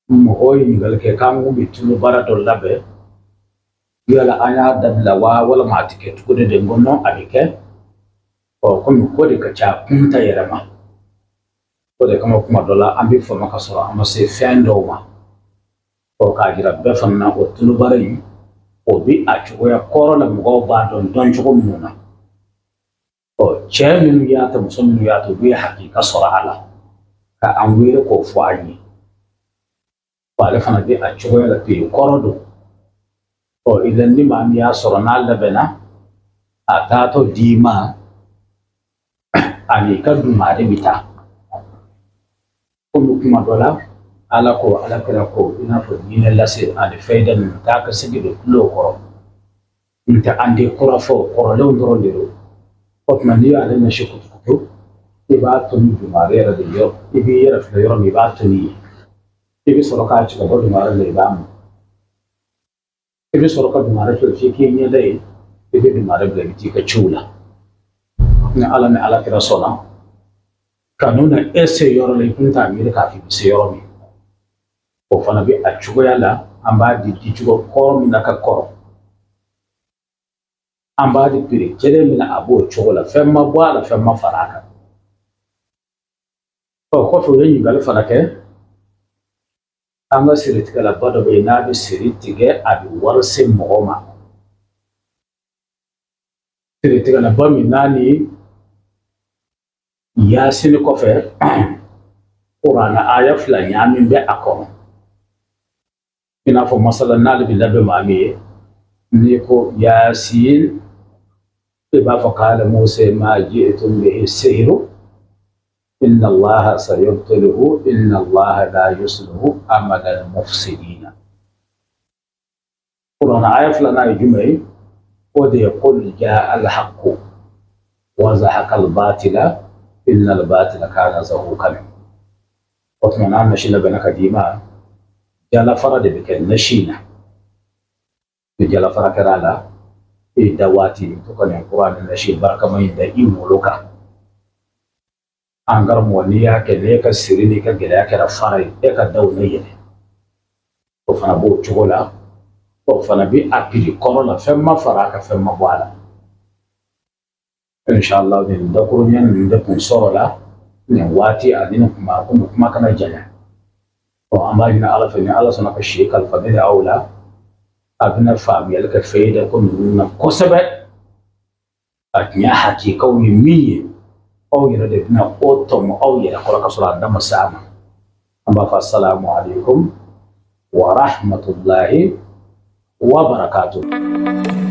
Mɔgɔw ye ɲininkali kɛ k'an kun bɛ tulu baara dɔ labɛn, yala an y'a dabila wa, walima a tɛ kɛ tuguni de? N ko non, a bɛ kɛ. Ɔ, komi ko de ka ca kun ta yɛrɛ ma, o de kama kuma dɔ la an bɛ fama ka sɔrɔ an ma se fɛn dɔw ma. Ɔ, k'a jira bɛɛ fana na, o tulu baara in, o bɛ a cogoya kɔrɔ la, mɔgɔw b'a dɔn dɔn cogo minnu na. Ɔ, cɛ minnu y'a ta, muso minnu y'a ta, olu ye hakika sɔrɔ a la ka an wele k'o fɔ an ye. Ale fana bɛ a cogoya la prix kɔrɔ don. Ɔ, idan ni maa min y'a sɔrɔ n'a labɛnna, a taatɔ d'i ma ani ka dumare bɛ taa. Komi kuma dɔ la, Ala ko, Ala kira ko, i n'a fɔ diinɛ lase ani fayida ninnu taa ka segin don tulo kɔrɔ, n tɛ an de kura fɔ, kɔrɔlenw dɔrɔn de don. O tuma, n'i y'ale nasi kutukutu, i b'a tobi dumare yɛrɛ de yɔrɔ, i b'i yɛrɛ filɛ yɔrɔ min, i b'a tobi yen. I bɛ sɔrɔ k'a ci ka bɔ dumare la, i b'a min. I bɛ sɔrɔ ka dumare filɛ f'i k'i ɲɛda ye, i bɛ dumare bila, i bɛ t'i ka ciw la. Ni Ala ni Ala kira sɔnna, kanu na e se yɔrɔ la, i kun t'a miiri k'a fɔ i bɛ se yɔrɔ min. O fana bɛ a cogoya la. An b'a di dicogo kɔrɔ min na ka kɔrɔ, an b'a di prix kelen min na, a b'o cogo la, fɛn ma bɔ a la, fɛn ma fara a kan. Ɔ, kɔfɛ u ye ɲininkali fana kɛ. An ka siritigɛlaba dɔ bɛ yen, n'a bɛ siri tigɛ, a bɛ wari se mɔgɔ ma. Siritigɛlaba min n'a ni Yasini kɔfɛ, kuranɛ aya fila ɲaami bɛ a kɔnɔ. I n'a fɔ masala, n'ale bɛ labɛn maa min ye, n'i ko Yasin, i b'a fɔ qala Musa ma ji'tum bihi sihiru inna Allaha sayubtiluhu inna Allaha la yuslihu amala al-mufsidina. Kuranɛ aya filanan ye jumɛn ye? O de ye qul jaa al-haqqu wa zahaqa al-batila inna al-batila kana zahuqan. O tuma, n'a nasi labɛnna ka d'i ma, jalafara de bɛ kɛ nasi in na. Ni jalafara kɛra a la, i da waati, i bɛ to ka nin kuranɛ nasi barikama in da i wolo kan. An karamɔgɔ, n'i y'a kɛ, n'e ka siri n'i ka gɛlɛya kɛra fara ye, e ka daw ne yɛlɛ. O fana b'o cogo la. O fana bɛ a prix kɔrɔ la, fɛn ma fara a kan, fɛn ma bɔ a la. Inshallah, nin dakuruɲɛ ninnu de kun sɔrɔ la nin waati ani nin kuma, komi kuma kana janya. Ɔ, an b'a ɲini Ala fɛ, ni Ala sɔnna ka si kalifa ne ni aw la, a bɛna faamuyali kɛ fayida ko ninnu na kosɛbɛ. A tiɲɛ hakikaw ye min ye, aw yɛrɛ de bɛna o tɔmɔ aw yɛrɛ kɔrɔ ka sɔrɔ a da ma se a ma. An b'a fɔ asalamu aleykum wa rahmatulahi wa barakatuh.